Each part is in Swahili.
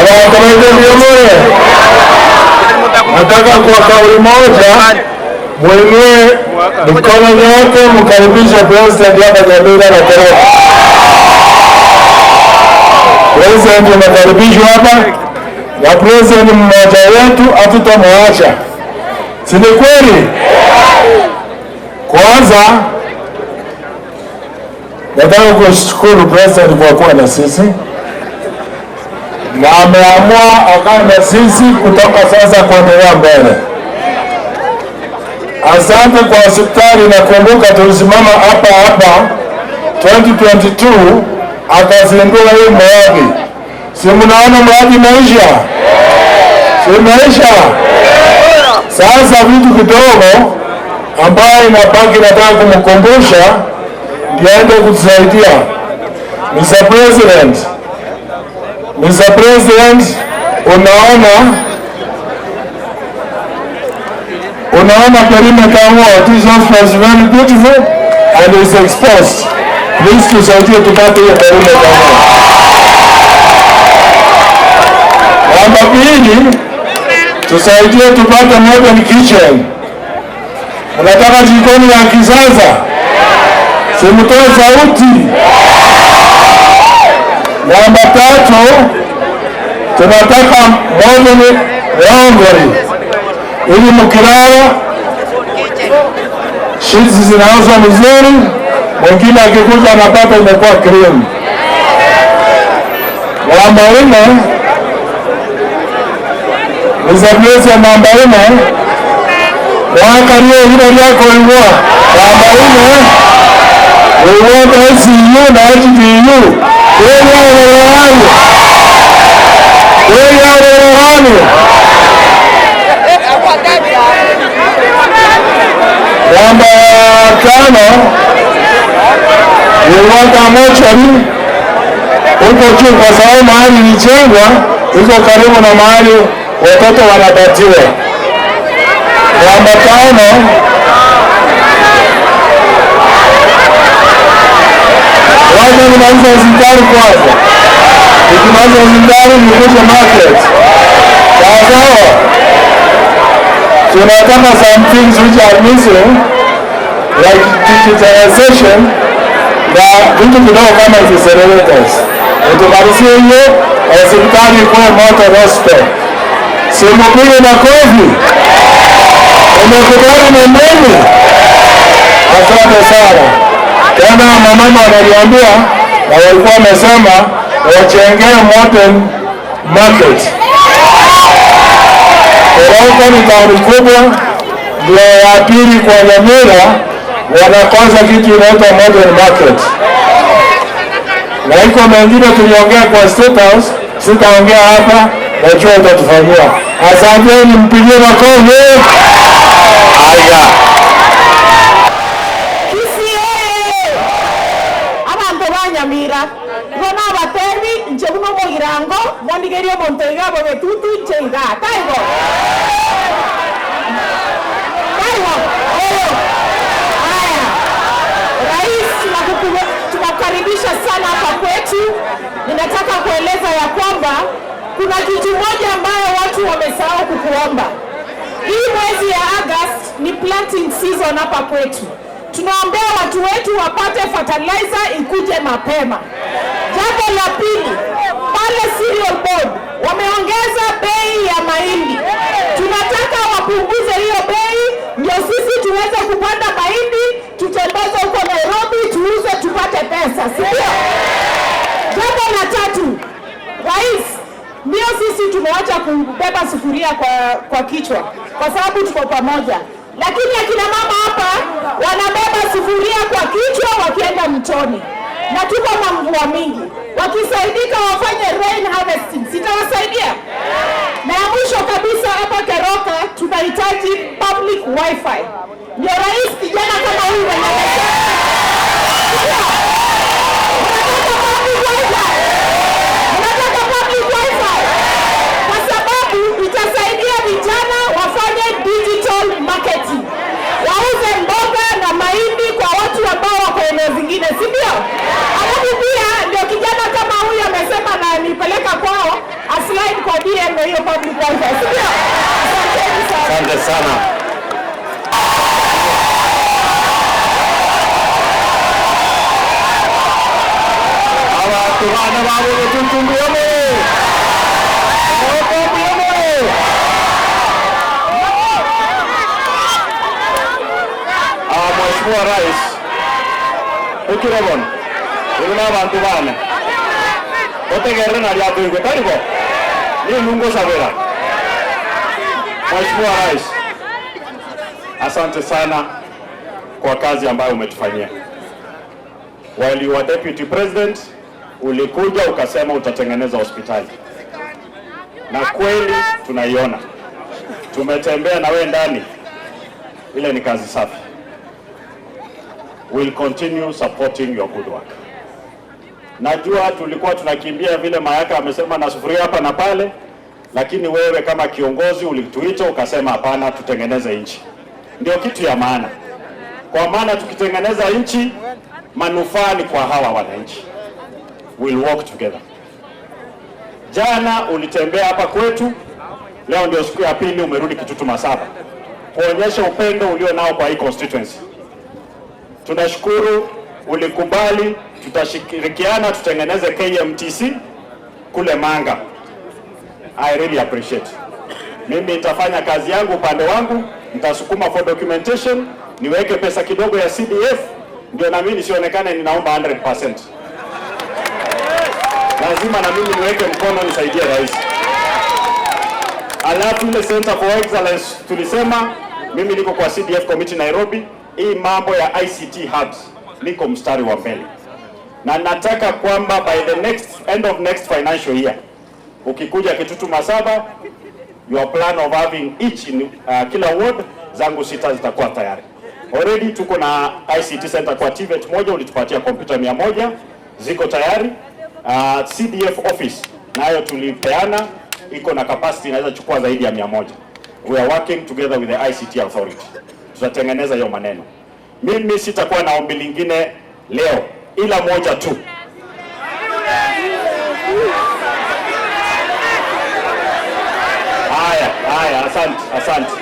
Abakomeze. Nataka kwa kauli moja muinue mikono yote mkaribishe president hapa Nyamira na Keroka. President umekaribishwa hapa na president mmoja wetu hatutamwacha. Si ni kweli? Kwanza nataka kushukuru president kwa kuwa na sisi na ameamua akae na sisi kutoka sasa kuendelea mbele. Asante kwa hospitali. Nakumbuka tulisimama hapa hapa 2022 akazindua hii mradi. Si mnaona mradi imeisha? Si imeisha? Sasa vitu kidogo ambayo inabaki nataka kumkumbusha ndiye aende kutusaidia. Mr. President, Mr. President, unaona perimeter wall, this hospital is very beautiful and is exposed. Please tusaidie tupate hiyo perimeter wall. Namba pili, tusaidie tupate modern kitchen. Unataka jikoni ya kisasa? Simtoe sauti. Namba tatu, tunataka modern laundry ili mkilala sheets zinaoshwa vizuri, mwingine akikuja anapata imekuwa clean. Namba nne, nizaviwezi namba nne mwaka rio hilo lyako igwa. Namba nne, we want ICU na HDU. Kweli hauelewani? Kweli hauelewani? Namba tano, we want a mortuary huko juu, kwa sababu mahali ilijengwa iko karibu na mahali watoto wanapatiwa. Namba tano, wacha nimalize hospitali kwanza. Nikimaliza hospitali nikuje market. Sawa sawa. Tunataka some things which are missing like digitalization na vitu kidogo kama accelerators. Utumalizie hiyo hospitali ikuwe moto hospital. Simupige makofi. Umekubali na mimi? Asante sana. Tena mamama wananiambia na walikuwa wamesema wajengee modern market. Keroka ni tauni kubwa, ndio ya pili kwa Nyamira, wanakosa kitu inaitwa modern market. Na iko mengine tuliongea kwa State House, sitaongea hapa, najua utatufanyia. Asanteni, mpigie makofi. Haya. Kisii oye! Abanto ba Nyamira igo nabatebi inche buna omogirango mondigerie omonto iga abo betutu inche iga taigo taigo oyo. Haya, Rais, tunakukaribisha sana hapa kwetu. Ninataka kueleza ya kwamba kuna kitu moja ambayo watu wamesahau kukuomba. Hii mwezi ya August ni planting season hapa kwetu. Tunaombea watu wetu wapate fertilizer ikuje mapema. Jambo la pili, pale Cereal Board wameongeza bei ya mahindi. Tunataka wapunguze hiyo bei ndio sisi tuweze kupanda mahindi, tutembeze huko Nairobi, tuuze tupate pesa, si ndio? Jambo la tatu, Rais, ndio sisi tumeacha kubeba sufuria kwa kichwa kwa sababu tuko pamoja, lakini akina mama hapa wanabeba sufuria kwa kichwa wakienda mtoni, na tuko na mvua mingi. Wakisaidika wafanye rain harvesting, sitawasaidia? Na ya mwisho kabisa, hapa Keroka tunahitaji public wifi. Ndio rais, kijana kama huyu mwenye amesema, unataka public wifi? Unataka public wifi? Kwa sababu itasaidia vijana wafanye digital marketing, wauze mboga na mahindi kwa watu ambao wako eneo zingine, si ndio? Alafu pia ndio kijana kama huyu amesema na nipeleka kwao aslide Abantu bana babo tutumbiyemo. Mheshimiwa Rais, ukirobona uri n'abantu bana otegerere na lyatuigwe taribo ni nungo sabera. Mheshimiwa Rais, asante sana kwa kazi ambayo umetufanyia. While you were deputy president, ulikuja ukasema utatengeneza hospitali, na kweli tunaiona. Tumetembea na wewe ndani, ile ni kazi safi. We'll continue supporting your good work. Najua tulikuwa tunakimbia vile Mayaka amesema na sufuria hapa na pale, lakini wewe kama kiongozi ulituita ukasema hapana, tutengeneze nchi. Ndio kitu ya maana, kwa maana tukitengeneza nchi manufaa ni kwa hawa wananchi. We'll work together. Jana ulitembea hapa kwetu, leo ndio siku ya pili umerudi Kitutu Masaba kuonyesha upendo ulio nao kwa hii constituency. Tunashukuru ulikubali, tutashirikiana tutengeneze KMTC kule Manga. I really appreciate. Mimi nitafanya kazi yangu upande wangu, nitasukuma for documentation, niweke pesa kidogo ya CDF ndio na mimi nisionekane ninaomba 100%. Lazima na mimi niweke mkono nisaidie rais. Alafu ile Center for Excellence tulisema, mimi niko kwa CDF committee Nairobi, hii mambo ya ICT hubs niko mstari wa mbele, na nataka kwamba by the next end of next financial year ukikuja Kitutu Masaba, your plan of having each in kila ward zangu sita zitakuwa tayari. Already tuko na ICT center kwa TVET moja, ulitupatia kompyuta 100 ziko tayari. CDF office nayo tulipeana, iko na capacity inaweza chukua zaidi ya 100. We are working together with the ICT authority. Tutatengeneza hiyo maneno. Mimi sitakuwa na ombi lingine leo ila moja tu. Haya, haya, asante, asante.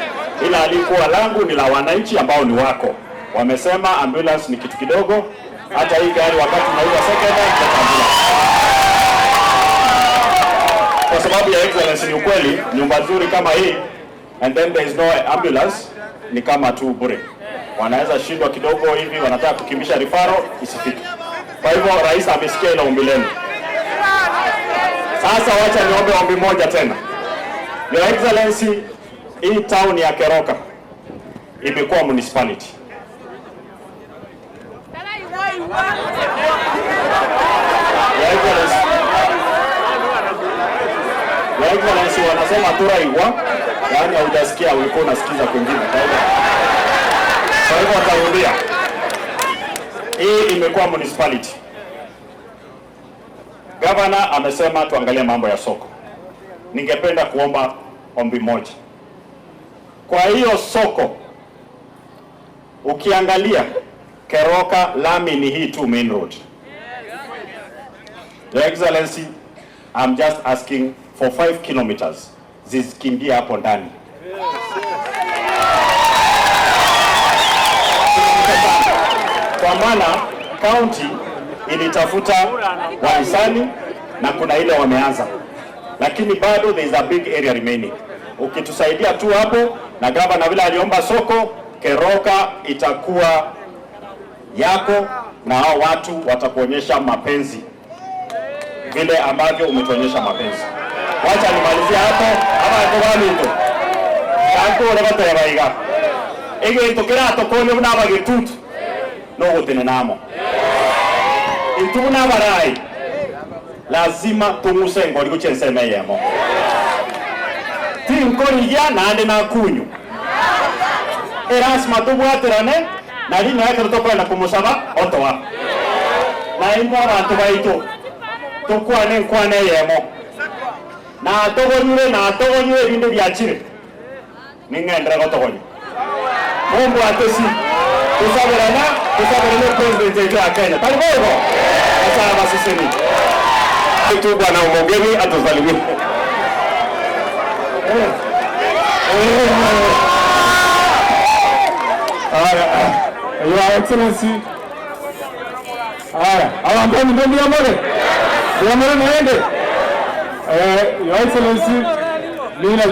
Ila alikuwa langu ni la wananchi ambao ni wako. Wamesema ambulance ni kitu kidogo, hata hii gari wakati unauza second hand ambulance. Kwa sababu ya excellence ni ukweli, nyumba nzuri kama hii and then there is no ambulance ni kama tu bure. Wanaweza shindwa kidogo hivi, wanataka kukimbisha rifaro isifike. Kwa hivyo rais amesikia ile ombi lenu. Sasa wacha niombe ombi moja tena. Your Excellency, hii town ya Keroka imekuwa municipality. Your Excellency, wanasema turaiwa, yaani haujasikia, ulikuwa unasikiza kwingine. Kwa hivyo watarudia. Hii imekuwa municipality. Governor amesema tuangalie mambo ya soko. Ningependa kuomba ombi moja. Kwa hiyo soko, ukiangalia Keroka lami ni hii tu main road. Your Excellency, I'm just asking for 5 kilometers zikimbia hapo ndani. Kwa maana county ilitafuta wahisani na kuna ile wameanza, lakini bado there is a big area remaining. Ukitusaidia tu hapo, na gavana vile aliomba soko, Keroka itakuwa yako na hao watu watakuonyesha mapenzi vile ambavyo umetuonyesha mapenzi. Wacha nimalizie hapo ama ko kanko ore egento kera tokonyo na bagitutu no gutene namo intuna barai lazima tunguse ngori guchenseme yemo tinkorigia nande na kunyu erasima tubwaterane na rino yake tutokwenda kumusaba otoa na imwe abantu baitu tukwane nkwane yemo na togonyure na togonyure bindu byachire ning'endera gotogonya Mungu atesi tusaberana tusaberana president ya Kenya tali bogo sasa basiseni tu bwana Omogeni atusalimie. Your Excellency, haya, awambeni ndio ndio mbele. Mbuya mono naende. Your Excellency, mimi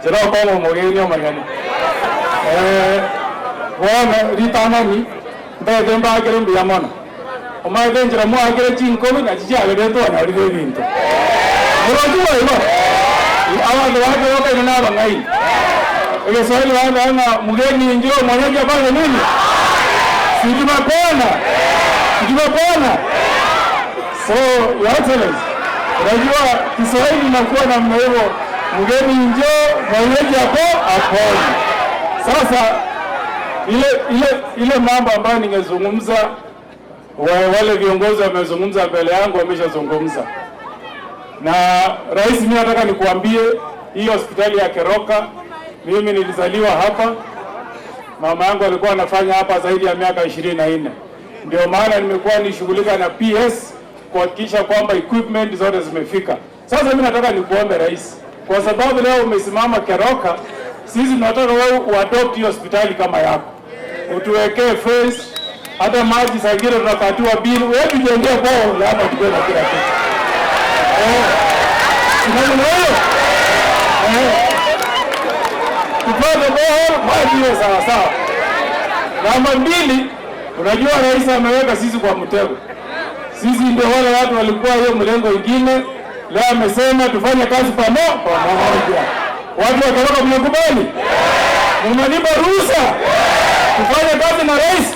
jira kwa omogeni omonyene. Bono ritanani ndete mbakere mbuya mono. Omaete njira mwakere chinkobi na chichiagere twanyorire ebinto. Murajua igo. Abantu bake bakaine n'abang'aini. Egeswahili wanaona mgeni njoo mwenyeji afanye nini? Si tumepona. Si tumepona. So, Your Excellency, unajua Kiswahili inakuwa namna hivyo, mgeni njoo mwenyeji apone. Sasa ile mambo ambayo ningezungumza, wale viongozi wamezungumza mbele yangu wameshazungumza. Na rais, mimi nataka nikuambie hii hospitali ya Keroka, mimi nilizaliwa hapa, mama yangu alikuwa anafanya hapa zaidi ya miaka 24. Ndio maana nimekuwa nishughulika na PS kuhakikisha kwamba equipment zote zimefika. Sasa mimi nataka nikuombe rais, kwa sababu leo umesimama Keroka, sisi tunataka wewe uadopt hiyo hospitali kama yako, utuwekee fence, hata maji saa ingine tunakatiwa bili, wewe tujengee borehole hapa tuwe na kila kitu. Namna hiyo tupate borehole, maji iwe sawa sawa. Namba mbili, unajua rais ameweka sisi kwa mtego. Sisi ndio wale watu walikuwa hiyo mlengo ingine. Leo amesema tufanye kazi pamoja. Watu wa Keroka mnakubali? Mnanipa ruhusa tufanye kazi na rais?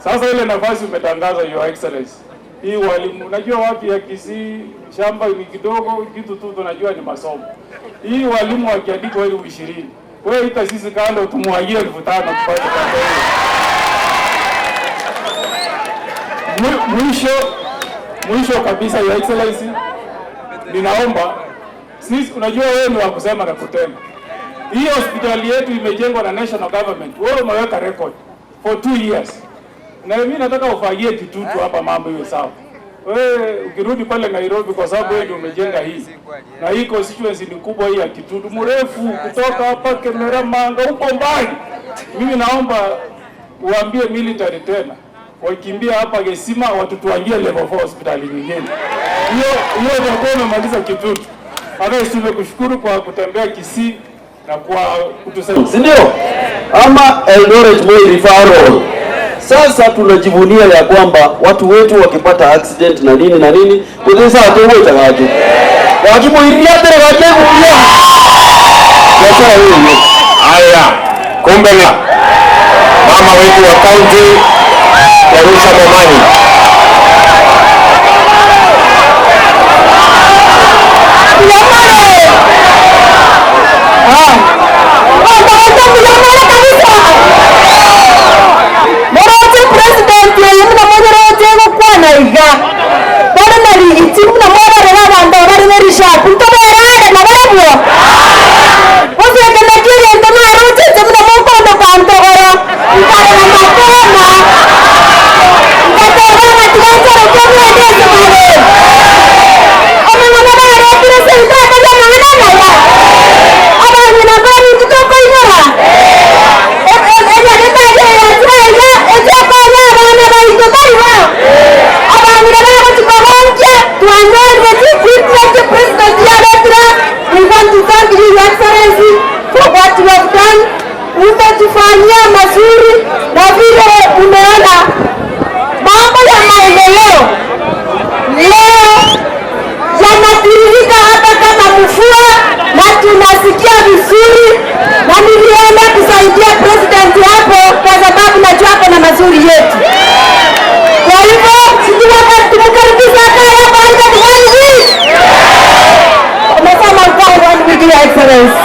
Sasa ile nafasi umetangaza, Your Excellency, hii walimu, unajua wapi ya Kisii shamba ni kidogo, kitu tu tunajua ni masomo. Hii walimu wakiandikwa 20,000, wewe ita sisi kando tumwagie 5,000 tupate kampeni. Mwisho kabisa, Your Excellency, ninaomba sisi, unajua wewe ni wa kusema na kutenda. Hii hospitali yetu imejengwa na national government. Wewe umeweka record for 2 years. Na mimi nataka ufagie Kitutu hapa mambo iwe sawa. Wewe ukirudi pale Nairobi, kwa sababu wewe ndio umejenga hii. Na hii constituency ni kubwa hii ya Kitutu, mrefu kutoka hapa Kemera Manga huko mbali. Mimi naomba uambie military tena wakimbia hapa Gesima watutuangie level 4 hospitali nyingine. Hiyo itakuwa umemaliza Kitutu. Hata tumekushukuru kwa kutembea Kisii na kwa kutusaidia. Si ndio? Ama Eldoret Moi Referral. Sasa tunajivunia ya kwamba watu wetu wakipata accident na nini na nini, kuthisa watu wote gaje. Wakimuiria tere gaje kulia. Sasa wewe. Haya, kumbe ni mama wetu wa kaunti Jerusha Momanyi. Umetufanyia mazuri na vile umeona mambo ya maendeleo leo yanatiririka hapa kama mvua, na tunasikia vizuri, na nilienda kusaidia president hapo kwa sababu najua kuna mazuri yetu. Kwa hivyo sijui tumkaribisha hapa hapa 1 week. Umesema ukae 1 week, Your Excellency.